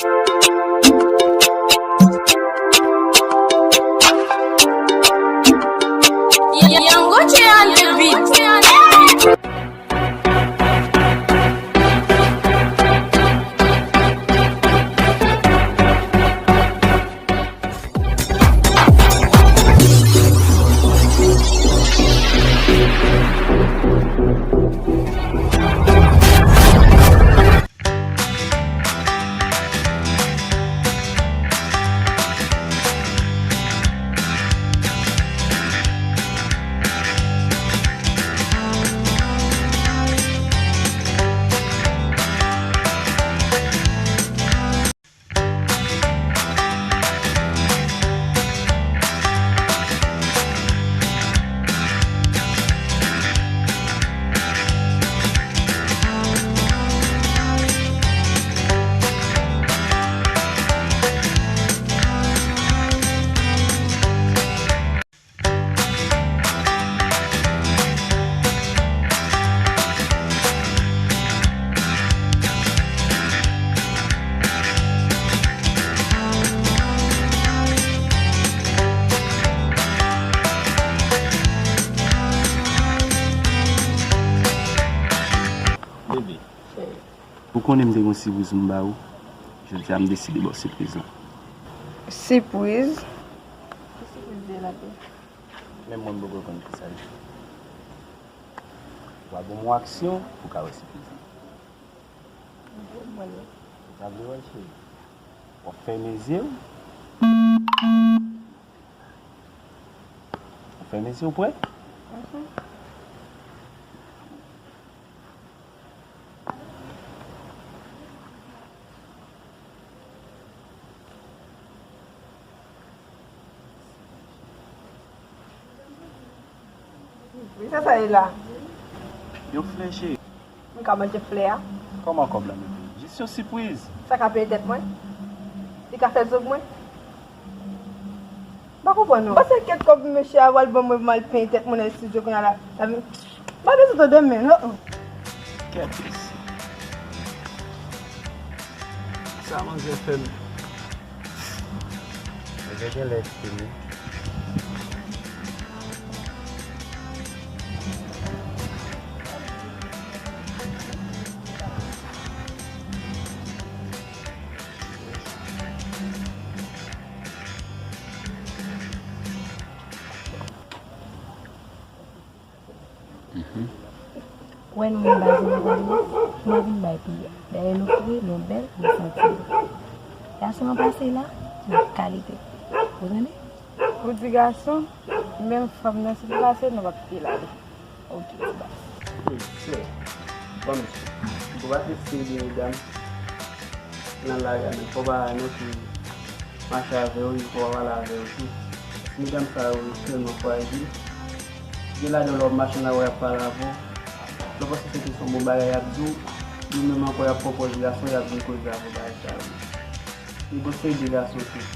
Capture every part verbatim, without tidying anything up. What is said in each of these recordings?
Young Gucci on the beat. Bebe, ou konnen m te gen yon sipriz pou m ba ou. Jodi a, m deside ba w sipriz lan. Sipriz? Ki sipriz li ye la, Bebe? Menm mwen, m poko konn kisa l ye. W a ban m yon aksyon pou w ka wè sipriz lan. Ou pa vle wè l, cheri? W ap fèmen zye w? W ap fèmen zye w, prè? Mhm. Sa sa ye la? Yon flè, cheri. M ka manje flè a? Kòman kòb la, bebe? Jis yon sipriz. Sa ka peye tèt mwen? Li ka fè zong mwen? M pa konprann non. Paske kèt kòb mesye a pral ban mwen pou m al penyen tèt mwen nan estidyo kounye a la. M pa bezwen tande men non. Kèt mesye. Sa manzè fè m. Manzè gen lè fini. Ou wè nou menm baz nou nan gade, nou vin bay pi. Dayè nou fre, nou bèl, nou santi bon. Gason an pase la, nou kalite. Ou tande? Ou di gason, menm fanm nan si li pase, nou p ap kite l ale. Ok, ti baz. Wi, sè. Bon, mesye. Ou pa te sere de medam nan lari a, men fò pa non ki mache avè yo, fò pa pale avè yo tou. Medam sa yo, yo tèlman frajil. Gen ladan lè w ap mache nan lari a, y ap pale avè w. Lè w panse se te yon bon bagay y ap di w, yo menm ankò y ap pran pòz gason, y ap vin koze avè w bagay sa yo. Li gon seri de gason tou.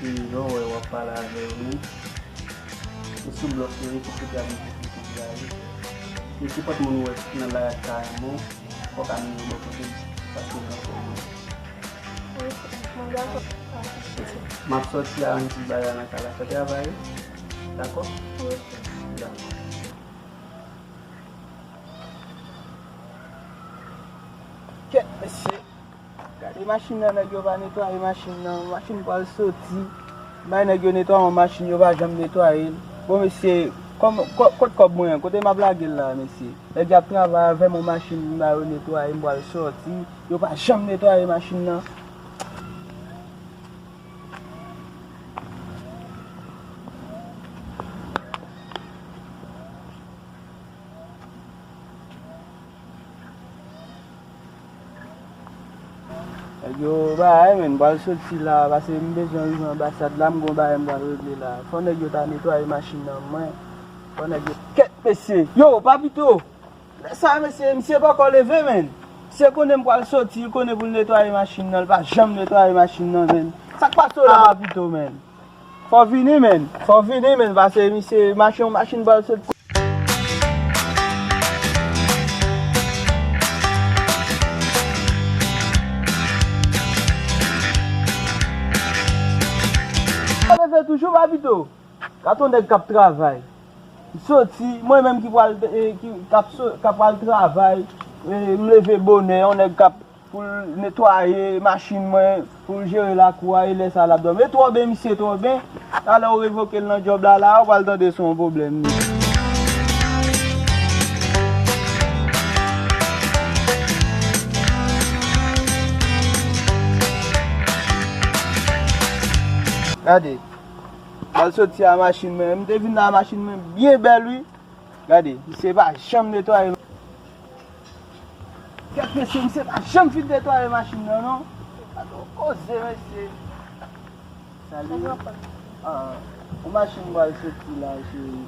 E lè w wè w ap pale avè yo menm, e sou blòf yo ye, ki kote y ap vin kote pou y ale. E kenpòt moun ou wè nan lari a ki ta renmen w, fò w ka mennen l bò kote l, paske l renmen w. M ap sòti a yon ti bagay nan kay la, fè travay ou. Dakò? Dakò. Kèt, mesye. Gade machin nan, nèg yo pa netwaye machin nan. Machin pral soti. Bay nèg yo netwaye yon machin, yo pa janm netwaye l. Bon, mesye, kòm, kò-, kot kòb mwen an? Kote m ap lage l la, mesye? Nèg yo ap travay avè m, yon machin m ba yo netwaye, m pral sòti. Yo pa janm netwaye machin nan. Nèg yo bagay, men, m pral soti la, paske m bezwen rive anbasad la, m gon bagay m pral regle la. Fò nèg yo ta netwaye machin nan mwen. Fò nèg yo. Kèt, mesye! Yo, Papito! Lè sa, mesye, misye poko leve, men. Misye konnen m pral soti, li konnen pou l netwaye machin nan, li pa janm netwaye machin nan, men. Sa k pase w la, Papito, men? Fò w vini, men. Fò w vini, men, paske misye mache yon machin pral sot. Toujou Papito, gad yon nèg k ap travay. M soti, mwen menm ki pral, eh, ki, k ap so-, k ap pral travay, eh, m leve bonè, yon nèg k ap pou l netwaye machin mwen, pou l jere lakou a, e lè sa l ap dòmi. E twò ben, misye twò ben. Talè w revoke l nan djòb la, la, ou pral tande se yon pwoblèm li. Gade, m al soti a machin mwen. M te vin la a machin mwen byen bèl, wi. Gade, misye pa janm netwaye. Kèt mesye, misye pa janm fin netwaye machin nan, non. Gade yon koze, mesye. Salut. Ah, yon machin m pral soti la, cheri.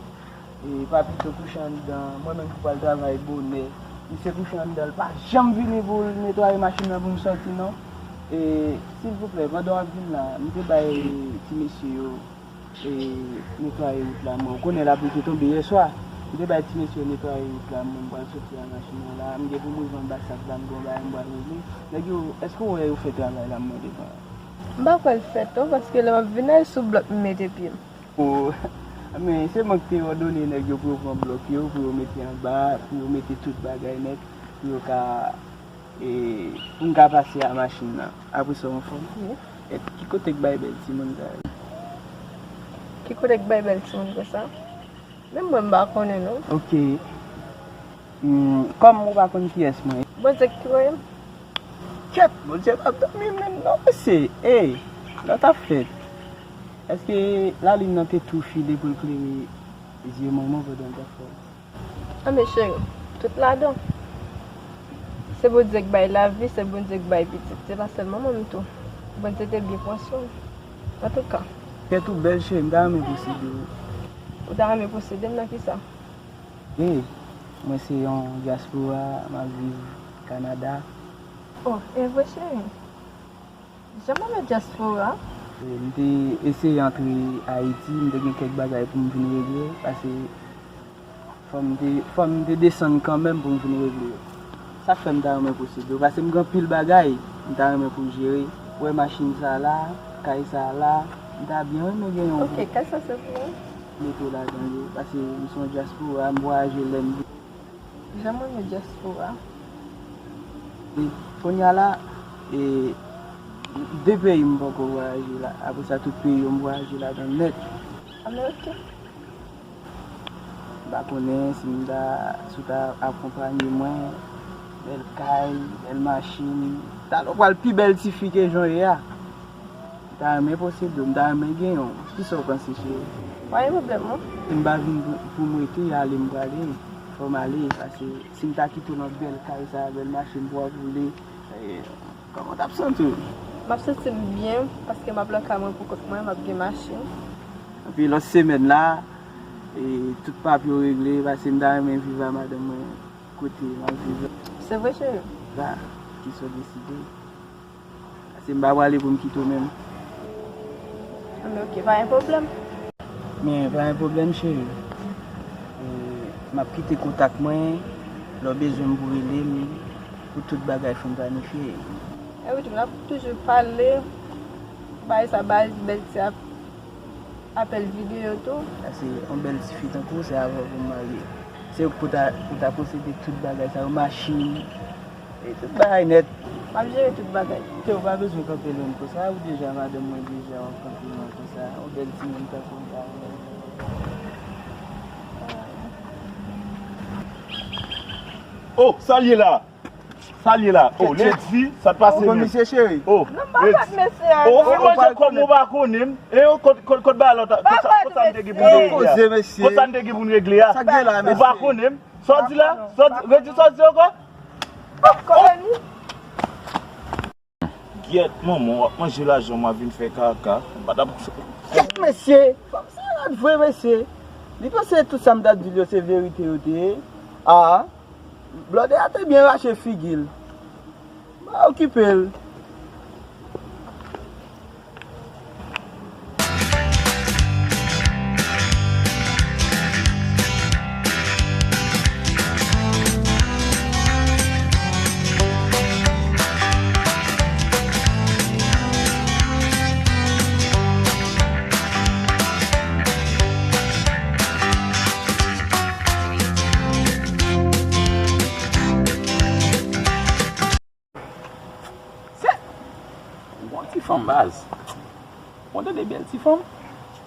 E Papito kouche anndan, mwen menm ki pral travay bonè. Misye kouche anndan, l pa janm vini pou l netwaye machin nan pou m soti, non. E, silvouplè, pandan w ap vin la, m te bay ti mesye yo e netwaye wout la mwen. Ou konnen lapli te tonbe yè swa. M te bay ti mesye yo netwaye wout la mwen, m pral soti a machin nan la. M gen pou m rive anba sak la, m gen yon bagay m pral regle. Nèg yo, èske w wè yo fè travay la m mande fè a? M pa kwè l fèt non, paske lè m ap vin la, e sou blòk m mete pye m. O, men se mwen ki te òdone nèg yo pou yo pran blòk yo, pou yo mete anba, pou yo mete tout bagay nèt, pou yo ka E pou m ka pase a machin nan. Apre sa, w anfòm? Wi. E ki kote k bay bèl timoun sa yo? Ki kote k bay bèl timoun konsa? Menm mwen, m pa konnen, non. Oke. Hmm, kòm ou pa konn kiyès mwen ye? Bondye ki voye m. Kèt, Bondye p ap dòmi menm non, mesye. Ey, lè w t ap fèt, èske lalin nan te tou file pou l klere zye manman w pandan w t ap fèt? Anben cheri, tout ladan. Se Bondye k bay lavi, se Bondye k bay pitit. Se pa sèl manman m tou. Bondye te byen pran swen m. Antouka. Kèt ou bèl cheri, m ta renmen posede w. Ou ta renmen posede m nan kisa? Ey, mwen se yon dyaspora, m ap viv Kanada. Oh, e vre cheri? Jan mwen nan dyaspora. E, m te eseye antre Ayiti, m te gen kèk bagay pou m vin regle, paske fò m te, fò m te desann kanmenm pou m vin regle yo. Sa k fè m ta renmen posede w, paske m gen anpil bagay m ta renmen pou w jere. Ou wè machin sa la, kay sa la, m ta byen renmen gen yon. Ok, kay sa se pou ou? Mete w ladan yo, paske m se yon dyaspora, m vwayaje lè m Jan mwen nan dyaspora. E kounye a la, e, de peyi m poko vwayaje la. Apre sa, tout peyi yo m vwayaje ladan nèt. Anben, ok. M pa konnen si m ta, si w ta akonpanye mwen, bèl kay, bèl machin. Talè w pral pi bèl tifi ke jan w ye a. M ta renmen posede w, m ta renmen gen yon. Kisa w panse, cheri? Pa gen pwoblèm, non. M pa vin pou, pou m rete, ale m prale. Fò m ale, paske si m ta kite w nan bèl kay sa, bèl machin pou w ap woule, e, kòman w t ap santi w? M ap santi m byen, paske m ap nan kay mwen pou kont mwen, m ap gen machin. Epi lòt semèn la, e, tout papye w regle, paske m ta renmen viv a madanm mwen kote m ap viv la. Se vre, cheri? Sa, kisa w deside? Paske m pa prale pou m kite w menm. Anben, ok, pa gen pwoblèm. Men, pa gen pwoblèm, cheri. E, m ap kite kontak mwen. Lè w bezwen m pou rele m, pou tout bagay fin planifye. E wi, tou, n ap toujou pale. Bay sa, bay bèl ti ap apèl videyo tou. Sa se yon bèl tifi tankou w, se avè w pou m marye. Se ou k pou ta, pou ta posede tout bagay sa yo, machin, e tout bagay nèt. M ap jere tout bagay. Ou pa bezwen kanpe lwen konsa, ou deja madanm mwen deja, w ap kanpe lwen konsa. Yon bèl timoun tankou w ta renmen. Oh, sa l ye la? Sa l ye la? Oh, Lady, sa t pase menm? Komisè cheri. Oh, Lady. Oh, ou fin manje kòb mwen, ou pa konnen m. E yo, kot, kot, kot bagay la, kot sa, kot sa n te gen pou n regle a? Kot sa n te gen pou n regle a? Ou pa konnen m. Sa w di la? Sa w di, redi sa w di ankò? Gyèt manman, w ap manje lajan m, w ap vin fè kaka. M pa t ap. Kèt mesye, fanm sa rad vre mesye. Li panse tout sa m t ap di l yo se verite yo te ye. Ah. Blòdè a te byen rache figi l. Pa okipe l. Bon ti fanm baz. Bon tande bèl ti fanm.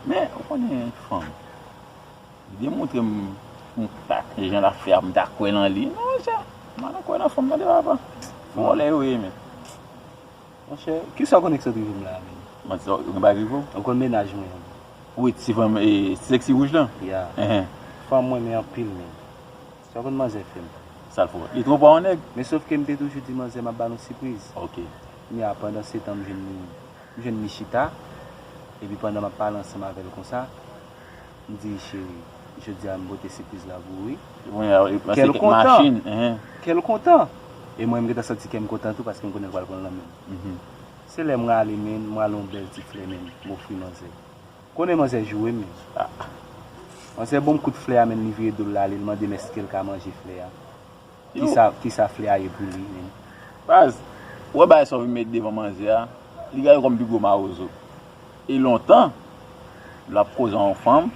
Men, ou konnen fanm. Li demontre m kontak jan l ap fè a pou m ta kwè nan li. Non, monchè. M pa nan kwè nan fanm tande papa. Vòlè yo ye, men. Monchè, kisa w konn èk sa t rive m la, men? Mwen di sa, ou gen bagay rive w? Ou konn mennaj mwen an. Wi, ti fanm, e, sexy wouj lan? Ya. Enhen. Fanm mwen, men anpil, men. Sa konn manzè fè m. Sa l fè w? Li twonpe w yon nèg? Men sof ke m te toujou di manzè m ap ba l yon sipriz. Ok. Kounye a, pandan se tan, m jwenn li, m jwenn li chita. Epi pandan m ap pale ansanm avè l konsa, m di, cheri, jodi a m pote sipriz la pou ou, wi. Kè l kontan. Kè l kontan. E mwen, m gentan santi kè m kontan tou, paske m konnen l pral pran l nan men m. Se lè m rale, men, m rale yon bèl ti flè, men, m ofri manzè. Konnen manzè joure m, men. Manzè ban m kout flè a, men li vire do l l ale, l mande m èske l ka manje flè a. Kisa, kisa flè a ye pou li, men. Baz, ou wè bagay sa w vin met devan manzè a, li gade w kòm pi gwo mawozo. E lontan, lè w ap koze yon fanm,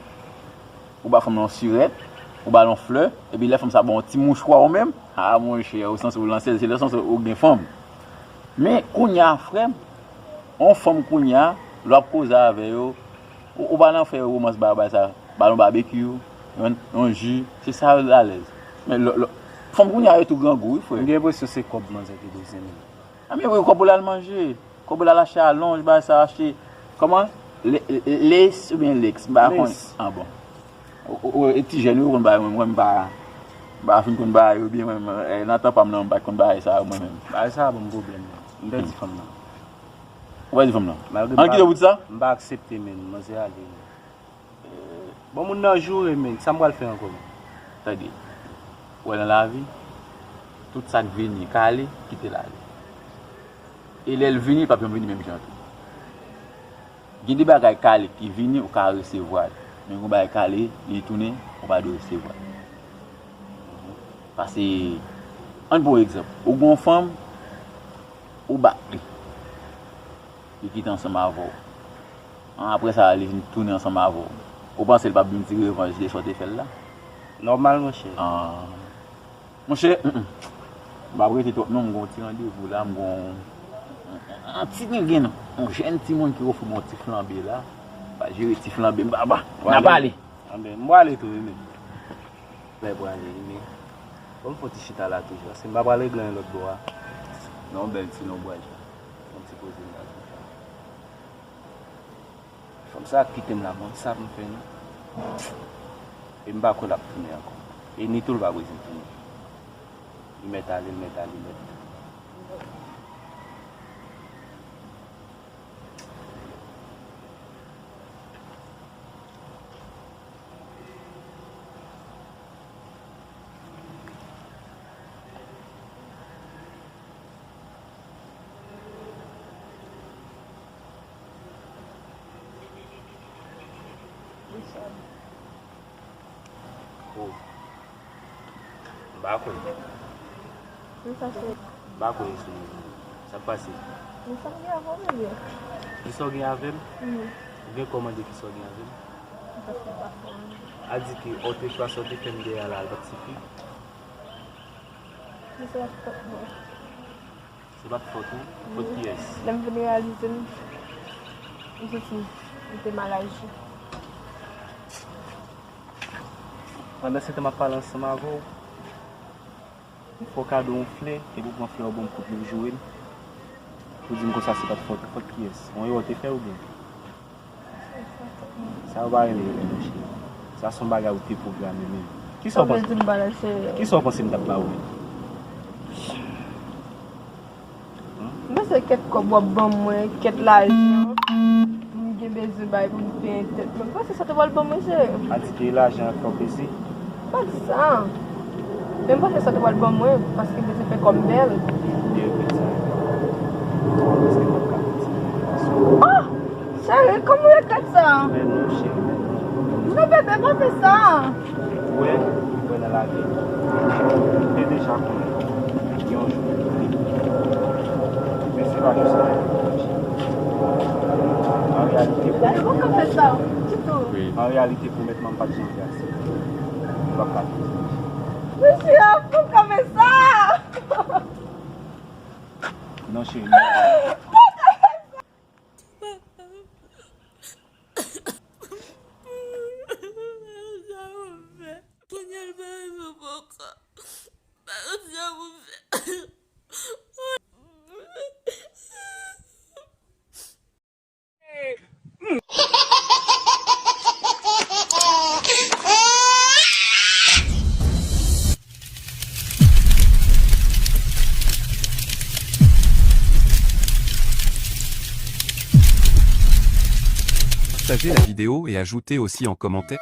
ou ba fanm lan yon sirèt, ou ba l yon flè, epi lè fanm sa ba w yon ti mouchwa ou menm, a monchè, ou sanse w lanse, se lè w sanse w gen fanm. Men kounye a, frè m, yon fanm kounye a, lè w ap koze avè yo, ou, ou pa nan fè romans ba, ba sa, ba l yon babekyou, yon, yon ji, se sa yo alèz. Men lò, lò, fanm kounye a yo tou grangou, wi, frè. M gen enpresyon se kòb manzè te bezwen, men. A, men wi, kòb ou l al manje, kòb ou l al achte alonj, ba sa, achte, kòman? Le, le, lace oubyen lex, m pa konn. Lace. A, bon. O, o, o, e ti jèn wi konn bagay, mwen, mwen, m pa, m pa fin konn bagay yo byen, mwen, mwen, e, nan tan pa m nan, m pa t konn bagay sa yo, mwen menm. Bagay sa a ban m pwoblèm, men. M pèdi fanm nan. Ou pèdi fanm nan? Malgre m pa, an kite w pou di sa? M pa aksepte, men, manzè ale. Bon, moun nan joure, men, sa m pral fè ankò, men? Tande, ou wè nan lavi, tout sa k vini, k ale, kite l ale. E lè l vini, l p ap janm vini menm jan tou. Gen de bagay k ale ki vini, ou ka resevwa l. Men gen bagay k ale, li tounen, ou pa dwe resevwa l. Paske, ann pran yon egzanp, ou gen yon fanm, ou bat li. Li kite ansanm avè w. An, apre sa, li vin tounen ansanm avè w. Ou panse l p ap vin tire revanj de sa w te fè l la? Nòmal, monchè. An. Monchè, mm, mm. M p ap rete twòp non, m gen yon ti randevou la, m gen yon, yon ti gengen non. Yon jèn timoun ki ofri m yon ti flanbe la. M pa jere ti flanbe m, papa. N a pale. Anben, m prale tou, wi, men. Lè prale, wi, men. Bon, m fè yon ti chita la toujou, paske m pa pral regle anyen lòt bò a. Nan yon bèl ti lonbraj la. Fè yon ti poze m la toujou. Fanm sa ap kite m la, m konn sa pou m fè, non. E m pa kwè l ap tounen ankò. E ni tou l pa bezwen tounen. Li mèt ale, li mèt ale nèt. Oh. M pa kwè. M pa kwè sou moun. Sa k pase? Men sa m gen avè w, bebe. Kisa w gen avè m? Mhm. Ou gen kòmande kisa w gen avè m? Paske m pa kwè. A di ke otrefwa sa w te fè m dèyè a la, l pa t sifi? Men se pa t fòt mwen. Se pa t fòt ou? Fòt kiyès? Lè m vin reyalize m, m santi m, m te mal aji. Pandan se tan m ap pale ansanm avè w, m fè w kado yon flè, epi w pran flè w ban m kout li w joure m. Ou di m konsa se pa t fòt ou, fòt kiyès? Yon erè w te fè oubyen? Sa yo pa rele erè, monchè. Sa se yon bagay ou te pwograme menm. Kisa w panse? Kisa w panse m t ap ba ou menm? Hmm? Mwen se kèt kòb w ap ban mwen, kèt lajan. M gen bezwen bay pou m peye tèt mwen. M panse sa te pral ban mwen, cheri. A di ke lajan ap fè w plezi? Pa di sa. Men m panse sa te pral ban mwen, paske m bezwen fè kò m bèl. Ou te regrèt sa. Paske m p ap ka kontinye relasyon. Oh! Cheri, kòman w regrèt sa? Men non, cheri, men non. Non, bebe, pa fè sa. Ou wè, ou wè nan lavi, m te deja konnen yon jou. Men se pa jis sa. An reyalite, Daddy, ou ka fè sa ditou. An reyalite, pwomèt mwen m pa t janm fè aksepte. M p ap ka fè sa. Mesye, ou ka fè sa. Non, cheri. Partagez la vidéo et ajoutez aussi en commentaire.